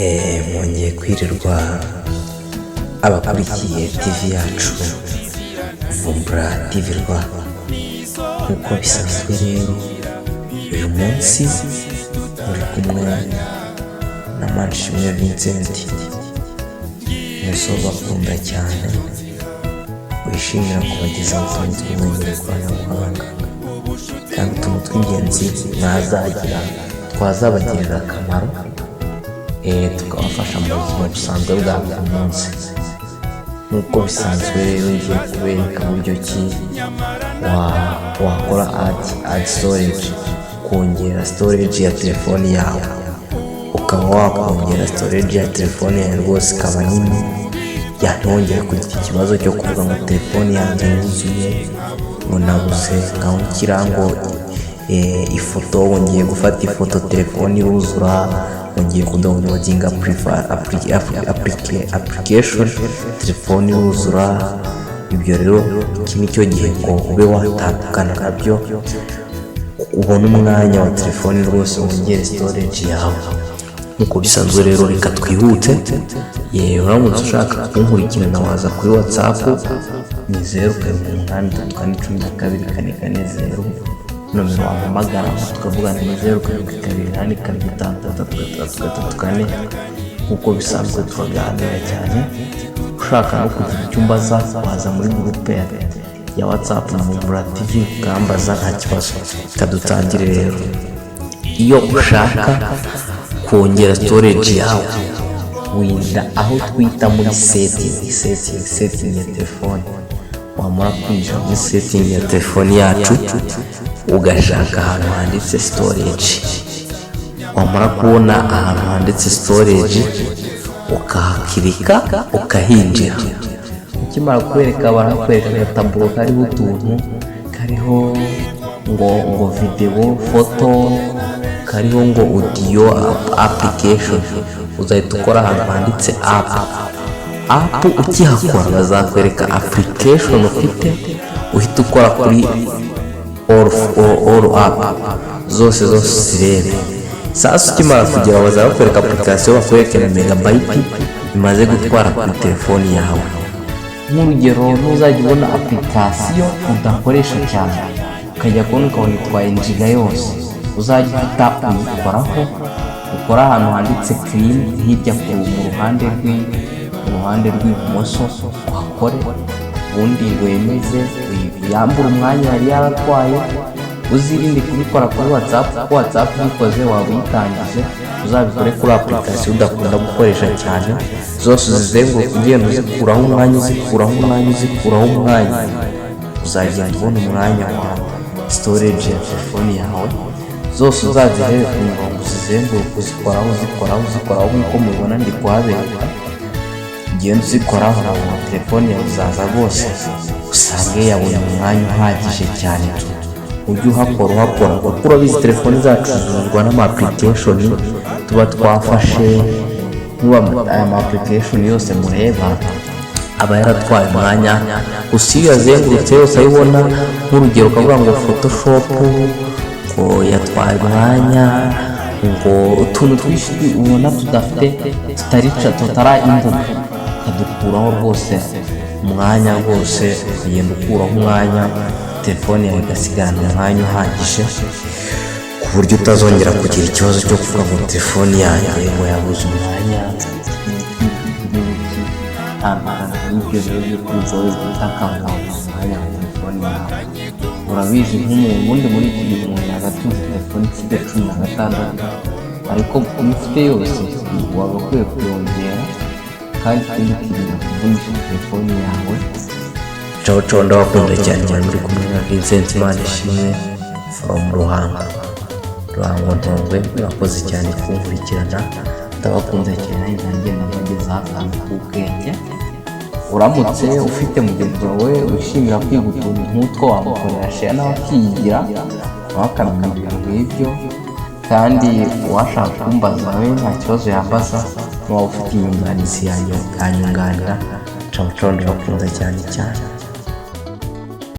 Mwongeye kwirirwa abakurikiye TV yacu Vumbura TV Rwa. Nk'uko bisanzwe rero, uyu munsi muri kumwe na Manishimwe Vincent, umusore ubakunda cyane, wishimira kubagezaho utuntu tw'ubumenyi n'ikoranabuhanga kandi utuntu tw'ingenzi mwazagira twazabagirira akamaro, tukabafasha mu buzima busanzwe bwa buri munsi. Nk'uko bisanzwe rero, ngiye kubereka uburyo ki wakora add storage, kongera storage ya telefoni yawe, ukaba wakongera storage ya telefone yawe rwose ikaba nini, ntongere kugira ikibazo cyo kuvuga ngo telefoni yanjye yuzuye, ngo nabuze ngaho nshyira ngo ifoto, ngiye gufata ifoto telefoni iruzura, ngiye kudownloadinga application telefoni iruzura. Ibyo rero iki ni cyo gihe ngo ube watandukana nabyo, ubone umwanya wa telefoni rwose, wongere storage yawe. Nk'uko bisanzwe rero, reka twihute. Yewe, uramutse ushaka kunkurikirana waza kuri WhatsApp, ni 0783 412 440. Nomero wampamagara tukavugana ni 0728 256 634. Nk'uko bisanzwe turaganira cyane. Ushaka no kugira icyo umbaza waza muri groupe ya WhatsApp na Vumbura TV ukambaza, nta kibazo. Reka dutangire rero. Iyo ushaka kongera storage yawe, winjira aho twita muri setting ya telefone. Wamara kwinjira muri setting ya telefone yacu, ugashaka ahantu handitse storage. Wamara kubona ahantu handitse storage, ukahakirika, ukahinjira. Ukimara kwereka, barakwereka agataburo kariho utuntu, kariho ngo video, photo, kariho ngo audio, application. Uzahita ukora ahantu handitse app. App ukihakora bazakwereka application ufite, uhita ukora kuri all app, zose zose zirebe. Sasa ukimara kugera, bazakwereka application, bakwereke na megabyte bimaze gutwara kuri telefoni yawe. Nk'urugero, ntuzajya ubona application udakoresha cyane, ukajya kubona ukabona itwaye injiga yose, uzajya uhita uyikoraho, ukora ahantu handitse clean hirya ku mu ruhande mu ruhande rw'ibumoso, uhakore, ubundi wemeze, uyambure umwanya yari yaratwaye. Uzirinde kubikora kuri WhatsApp, kuko WhatsApp ubikoze waba uyitangije. Uzabikore kuri application udakunda gukoresha cyane, zose uzizenguruka, ugenda uzikuraho umwanya, uzikuraho umwanya, uzikuraho umwanya. Uzagenda ubona umwanya wa storage ya telefoni yawe. Zose uzazihere ku murongo, uzizenguruke, uzikoraho, uzikoraho, uzikoraho, nk'uko mubibona ndi kuhabereka. Ugenda uzikoraho na telefoni yawe, uzaza rwose usange yabonye umwanya uhagije cyane. Ujye uhakora, uhakora, kuko urabizi telefoni zacu zuzuzwa n'ama application tuba twafashe. Nk'ubu aya ma application yose mureba aba yaratwaye umwanya. Gusa iyo uyazengurutse yose ayibona, nk'urugero ukavuga ngo Photoshop ngo yatwaye umwanya, ngo utuntu twinshi ubona tudafite, tutarica, tutara imbuga, ukadukuraho rwose umwanya, rwose ukagenda ukuraho umwanya, telefone yawe igasigarana umwanya uhagije, ku buryo utazongera kugira ikibazo cyo kuvuga ngo telefone yanjye ngo yabuze umwanya n'ibiki. Tandukana n'ibyo rero byo kumva utaka ngo wabuze umwanya wa telefone yawe. Urabizi, nk'umuntu ubundi muri iki gihe umuntu yagatunze telefone ifite 16, ariko iyo ufite yose waba ukwiye kuyongera. Kandi ikindi, ukirinda kuvunisha telefone yawe. Ciao ciao, ndabakunda cyane. Mwari muri kumwe na Vincent Manishimwe from Ruhango, Ruhango Ntongwe. Murakoze cyane kunkurikirana, ndabakunda cyane. Ngenda mbagezaho akantu k'ubwenge. Uramutse ufite mugenzi wawe wishimira kwiga utuntu nk'utwo, wamukorera share nawe akiyigira, nawe akamenya ibintu nk'ibyo. Kandi uwashaka kumbaza we nta kibazo yambaza, n'uwaba ufite inyunganizi yanyunganira. Ciao ciao, ndabakunda cyane cyane.